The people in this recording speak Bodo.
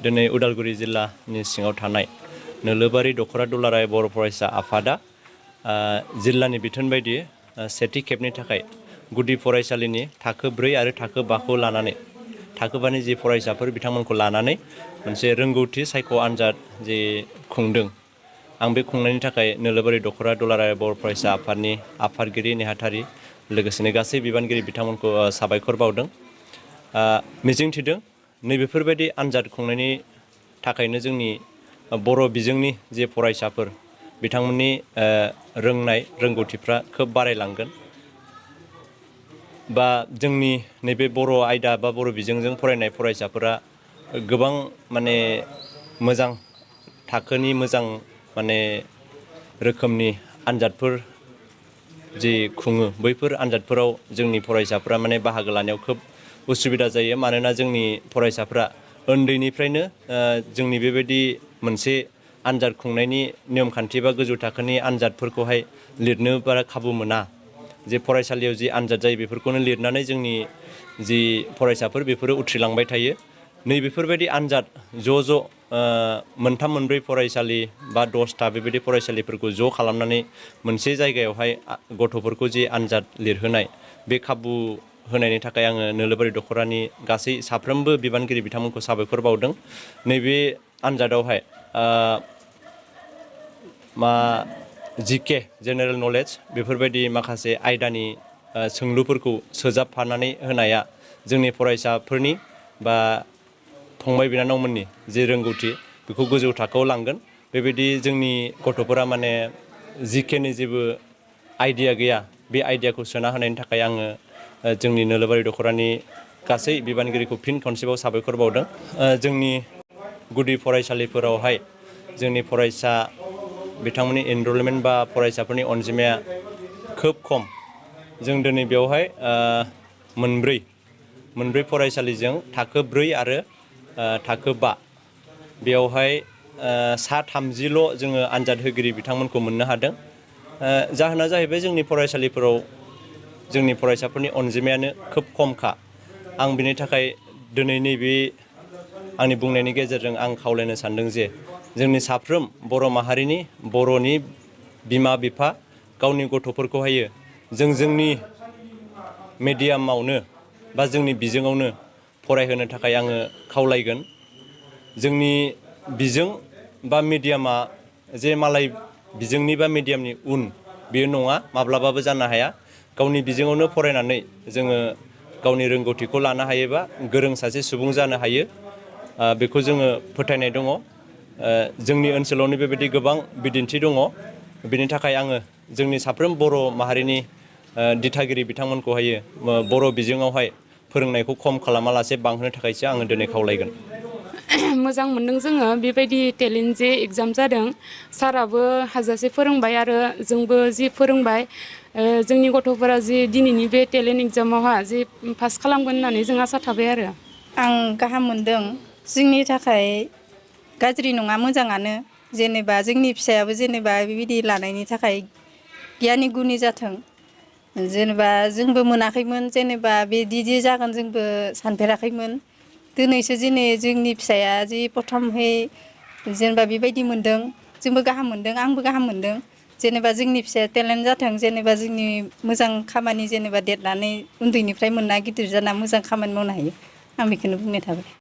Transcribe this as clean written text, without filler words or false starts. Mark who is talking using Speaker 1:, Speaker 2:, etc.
Speaker 1: दिनै उदालगुरि जिल्लानि सिङाव थानाय नोलोबारि दख'रा दुलाराय बर' फरायसा आफादा जिल्लानि बिथोन बायदियै सेथि खेबनि थाखाय गुदि फरायसालिनि थाखो 4 आरो थाखो 5खौ लानानै थाखो 5नि जि फरायसाफोर बिथांमोनखौ लानानै मोनसे रोंगौथि सायख' आनजाद जे खुंदों। आं बे खुंनायनि थाखाय नोलोबारि दख'रा दुलाराय बर' फरायसा आफादनि आफादगिरि नेहाथारि लोगोसेनो गासै बिबानगिरि बिथांमोनखौ साबायखर बावदों। मिजिंथिदों नैबेफोरबायदि आनजाद खुंनायनि थाखायनो जोंनि बर' बिजोंनि जे फरायसाफोर बिथांमोननि रोंनाय रोंगौथिफ्रा खोब बारायलांगोन बा जोंनि नैबे बर' आयदा बा बर' बिजोंजों फरायनाय फरायसाफोरा गोबां माने मोजां थाखोनि मोजां माने रोखोमनि आनजादफोर जि खुङो बैफोर आनजादफोराव जोंनि फरायसाफ्रा माने बाहागो लानायाव खोब उसुबिदा जायो। मानोना जोंनि फरायसाफ्रा उन्दैनिफ्रायनो जोंनि बेबायदि मोनसे आनजाद खुंनायनि नियम खान्थि बा गोजौ थाखोनि आनजादफोरखौहाय लिरनो बारा खाबु मोना। जे फरायसालियाव जि आनजाद जायो बेफोरखौनो लिरनानै जोंनि जि फरायसाफोर बेफोरो उथ्रिलांबाय थायो। नैबेफोरबायदि आनजाद ज' मोनथाम मोनब्रै फरायसालि बा 10टा बेबायदि फरायसालिफोरखौ ज' खालामनानै मोनसे जायगायावहाय गथ'फोरखौ जि आनजाद लिरहोनाय बे खाबु होनायनि थाखाय आङो नोलोबारि दख'रानि गासै साफ्रोमबो बिबानगिरि बिथांमोनखौ साबायखर बावदों। नैबे आनजादावहाय जिके जेनेरेल नलेज बेफोरबायदि माखासे आयदानि सोंलुफोरखौ सोजाबफानानै होनाया जोंनि फरायसाफोरनि बा फंबाय बिनानावमोननि जे रोंगौथि बेखौ गोजौ थाखोआव लांगोन। बेबायदि जोंनि गथ'फोरा माने जिकेनि जेबो आइडिया गैया बे आइडियाखौ सोना होनायनि थाखाय आङो जोंनि नोलोबारि दख'रानि गासै बिबानगिरिखौ फिन खनसेबाव साबायखर बावदों। जोंनि गुदि फरायसालिफोरावहाय जोंनि फरायसा बिथांमोननि एनरलमेन्ट बा फरायसाफोरनि अनजिमाया खोब खम। जों दिनै बेवहाय मोनब्रै फरायसालिजों थाखो 4 आरो थाखो 5 बेयावहाय सा 30ल' जोङो आनजाद होगिरि बिथांमोनखौ मोननो हादों। जाहोना जाहैबाय जोंनि फरायसालिफोराव जोंनि फरायसाफोरनि अनजिमायानो खोब खमखा। आं बिनि थाखाय दिनै नैबे आंनि बुंनायनि गेजेरजों आं खावलायनो सानदों जे जोंनि साफ्रोम बर' माहारिनि बर'नि बिमा बिफा गावनि गथ'फोरखौहायो जोंनि मेडियामावनो बा जोंनि बिजोङावनो फरायहोनो थाखाय आङो खावलायगोन। जोंनि बिजों बा मेडियामा जे मालाय बिजोंनि बा मेडियामनि उन बेयो नङा, माब्लाबाबो जानो हाया। गावनि बिजोङावनो फरायनानै जोङो गावनि रोंगौथिखौ लानो हायोबा गोरों सासे सुबुं जानो हायो। बेखौ जोङो फोथायनाय दङ। जोंनि ओनसोलावनो बेबायदि गोबां बिदिन्थि दङ। बेनि थाखाय आङो जोंनि साफ्रोम बर' माहारिनि दिथागिरि बिथांमोनखौहायो बर' बिजोङावहाय फोरोंनायखौ खम खालामालासे बांहोनो थाखायसो आङो दिनै खावलायगोन।
Speaker 2: मोजां मोनदों जोङो बेबायदि टेलेन्ट जे एग्जाम जादों। साराबो हाजासे फोरोंबाय आरो जोंबो जि फोरोंबाय जोंनि गथ'फोरा जि दिनैनि बे टेलेन्ट एग्जामावहा जि पास खालामगोन होननानै जों आसा थाबाय आरो।
Speaker 3: आं गाहाम मोनदों। जोंनि थाखाय गाज्रि नङा, मोजाङानो। जेनेबा जोंनि फिसायाबो जेनेबा बेबायदि लानायनि थाखाय गियानि गुनि जाथों। जेनेबा जोंबो मोनाखैमोन, जेनेबा बिदि जागोन जोंबो सानफेराखैमोन। दिनैसो जोंनि फिसाया जि प्रथमहै जेनेबा बेबायदि मोनदों, जोंबो गाहाम मोनदों, आंबो गाहाम मोनदों। जेनेबा जोंनि फिसाया टेलेन्ट जाथों, जेनेबा जोंनि मोजां खामानि जेनेबा देरनानै उन्दैनिफ्राय मोनना गिदिर जाना मोजां खामानि मावनो हायो। आं बेखौनो बुंनाय थाबाय।